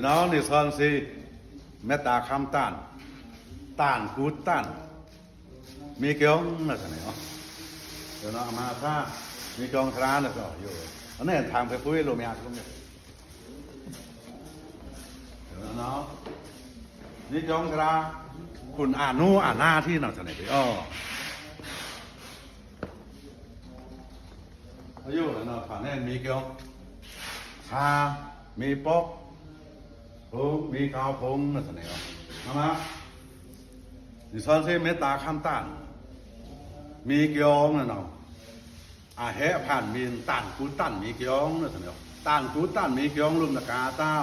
ເນາະ ນີ້ສອນຊິເມດຕາຄຳຕ້ານ ຕ້ານກູດຕ້ານມີກຽວງ ວ່າຊັ້ນເນາະ. ເດີເນາະ ມາຖ້າມີກຽວງທະລານະ ກໍຢູ່ ອັນນີ້ທາງໄປປຸ້ຍໂລເມຍ ເດີເນາະ ມີກຽວງທະລາ ຄຸນອານຸອານາທີ່ເນາະ ຊັ້ນເນາະ ເອີ ອາຍຸແລ້ວເນາະ ຜ່ານແມ່ນມີກຽວງ ຊາ ມີປອກ ໂພງ ມີກາວໂພງ ວ່າຊັ້ນເນາະ. ເອົາມາ ນີ້ສອນຊິເມດຕາຄຳຕ້ານ ມີກຽວງນະເນາະ ອາແຮະຜ່ານມີນ ຕ້ານກູດຕ້ານມີກຽວງ ວ່າຊັ້ນເນາະ. ຕ້ານກູດຕ້ານມີກຽວງ ລຸມນະກາເຈົ້າ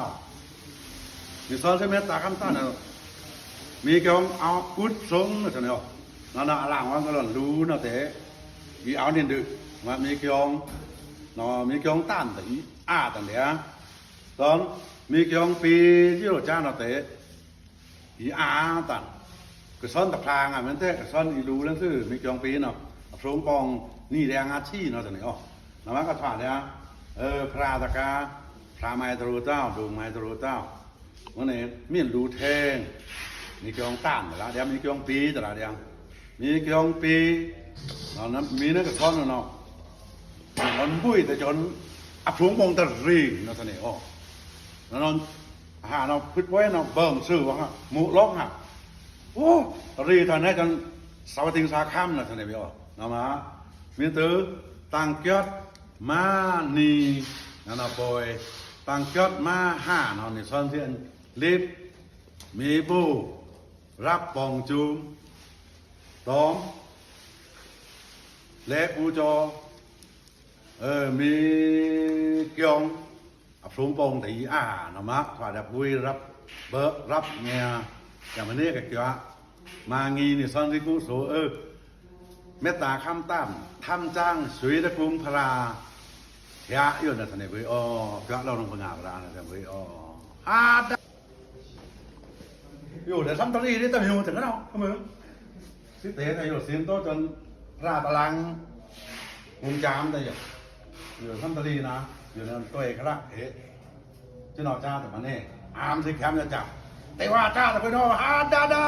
ນີ້ສອນຊິເມດຕາຄຳຕ້ານນະ ມີກຽວງເອົາກຸດສົງ ວ່າຊັ້ນເນາະ. ນະນະ ອາລາງວັງກະຫຼອນລູນະເຕ ອີອາວນິນດຶ ມາມີກຽວງເນາະ ມີກຽວງຕ້ານຕະອີອາຕະເດ ຕອນມີກຽວງປີ ຈິໂລຈານະເຕ ອີອາຕັນ ກະຊອນຕະພາງອະ ແມ່ນແທ້ ກະຊອນອີລູແລ້ວຊື່ ມີກຽວງປີເນາະ ອາໂພງປອງ ນີ້ແດງອາຊີເນາະ ຕອນນີ້. ອໍ ນະມາກະຖວາຍເດ ເອີ ພຣາຕະກາ ພຣາໄມຕະໂລເຈົ້າ ດົງໄມຕະໂລເຈົ້າ ມື້ນີ້ມີນດູແທງ ມີກຽວງຕ້ານຕະລະດຽງ ມີກຽວງປີຕະລະດຽງ ມີກຽວງປີເນາະ ມີໃນກະຊອນເນາະ ມັນບຸ້ຍແຕ່ຈົນອາໂພງປອງຕະຣີເນາະ ຕອນນີ້. ອໍ ນະນອນ ຫາເນາະ ພຶດໄວ້ເນາະ ເບິ່ງຊື່ວ່າ ໝູ່ລອກຫະ ໂອ້ ຕະຣີທ່ານໃຫ້ຈັນສາວະຕິງສາຄຳນະ ທ່ານໄດ້ໄປອອກນຳມາ ມີຕື່ ຕ່າງກຽດມານີນະນະ ໂປຍ ຕ່າງກຽດມາຫາເນາະ ນີ້ສອນສຽນລິບ ມີບູ ຮັບປອງຈູມ ຕອມ ແລະ ປູຈໍ ເອີ ມີກຽງ ອາໂພງປອງຕະອີອານະມາ ຄວາດາປຸຍ ຮັບເບີ ຮັບເມຍ ຢ່າມາເນກະເກຍ ມາງີນິສັນລິກຸໂສ ເອີ ເມດຕາຄຳຕ້ານ ທຳຈ້າງ ສຸຍຕະກຸງພະລາ ເທຍຢູ່ນະ ທະເນເວີຍ ອໍ ກະລາວນອງພະງາພະລານະ ທະເນເວີຍ ອໍ ຮາດ ຢູ່ແຕ່ທຳຕະລີນີ້ຕະມີຫູເຖິງເນາະ ເມືອງຊິເຕນະ ຢູ່ສິນໂຕຈົນລາຕະລັງກຸງຈາມໄດ້ຢູ່ ຢູ່ທຳຕະລີນະ ຢູ່ໃນໂຕເອກະລະເອ ຈິນອຈາຕະມາເນ ອາມຊິແຄມຍາຈັບ ເຕວາຈາຕະເພິ່ນເນາະ ຫາດາດາ